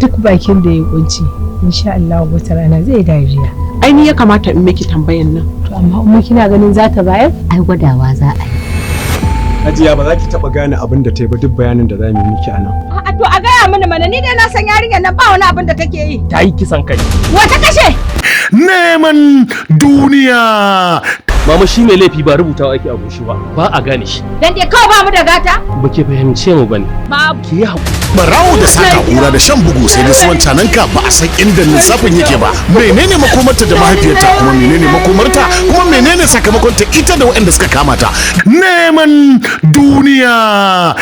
Duk bakin da ya kunci, insha Allah wata rana zai dariya. Ai ni ya kamata in miki tambayan nan. To amma umma, kina ganin za ta bayar? Ai gwadawa za a yi. Hajiya, ba za ki taɓa gane abin da ta yi ba, duk bayanin da za mu yi miki a nan. A'a, to a gaya mini mana. Ni dai na san yarinyar nan ba wani abin da take yi. Ta yi kisan kai. Wata kashe? Neman Duniya. Mama, shi mai laifi ba rubutawa ake a goshi ba, ba a gane shi. Dan dai kawai ba mu da gata? Ba ke fahimce mu bane. Babu. Ki yi hakuri. Barawo da sata, kura da shan bugu, sai da suwan cananka, ba a san inda lissafin yake ba. Menene makomarta da mahaifiyarta? Kuma menene makomarta? Kuma menene sakamakon ta, ita da waɗanda suka kama ta? Neman Duniya.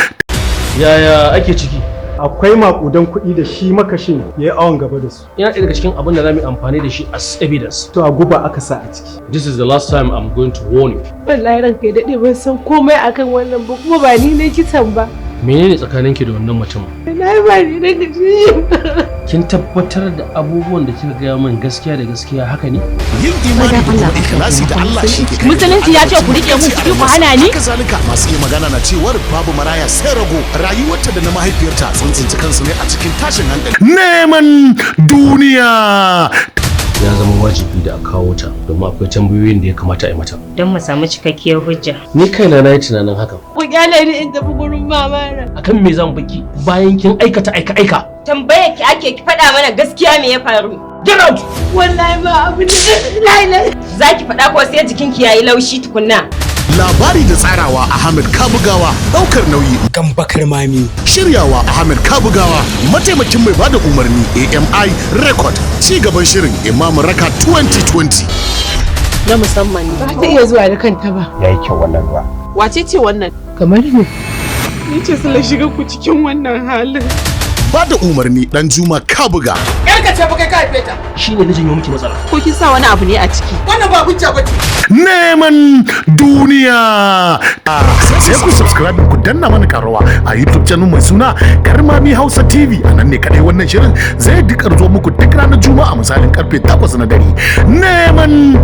Yaya ake ciki? Akwai makudan kuɗi da shi makashin ya yi awon gaba da su. Yana ɗaya daga cikin abin da za mu yi amfani da shi as evidence. To, a guba aka sa a ciki. This is the last time I'm going to warn you. Wallahi ranka ya daɗe, ban san komai akan wannan ba, kuma ba ni ne kisan ba. Menene tsakaninki da wannan mutumin? Wallahi ba ni na kashe shi ba. Kin tabbatar da abubuwan da kika gaya min gaskiya da gaskiya haka ne? Yin imani da kuma ikhlasi da Allah shi ke kai. Musulunci ya ce ku rike mun kuɗi, ku hana ni? Haka zalika, masu iya magana na cewar babu maraya sai rago. Rayuwarta da na mahaifiyarta sun tsinci kansu ne a cikin tashin hankali. Neman Duniya. Ya zama wajibi da a kawo ta, domin akwai tambayoyin da ya kamata a yi mata. Don mu samu cikakkiyar hujja. Ni kaina na yi tunanin hakan. Ku kyale ni in tafi gurin mama na. Akan me zan baki bayan kin aikata aika aika? Tambayar ki ake, ki faɗa mana gaskiya, me ya faru? Get out! Wallahi ba abin da lai. Za ki faɗa ko sai jikinki yayi laushi tukunna? Labari da tsarawa, Ahmed Kabugawa. Daukar nauyi, Gambakar Mami. Shiryawa, Ahmed Kabugawa. Mataimakin mai bada umarni, AMI Record. Ci gaban shirin Imam Raka 2020. Na musamman ne. Ba ta iya zuwa da kanta ba. Yayi kyau wannan ruwa. Wace ce wannan? Kamar ni. Ni ce sila shiga ku cikin wannan halin. Bada umarni, Dan Juma Kabuga. Yarka ce fa, kai ka haife ta. Shine na janyo miki matsala. Ko kin sa wani abu ne a ciki? Wannan ba hujja bace. Neman Duniya. Sai ku subscribe, ku danna mana karawa a YouTube channel mai suna Karmami Hausa TV. A nan ne kadai wannan shirin zai dikar zo muku duk ranar Juma'a, misalin karfe 8 na dare. Neman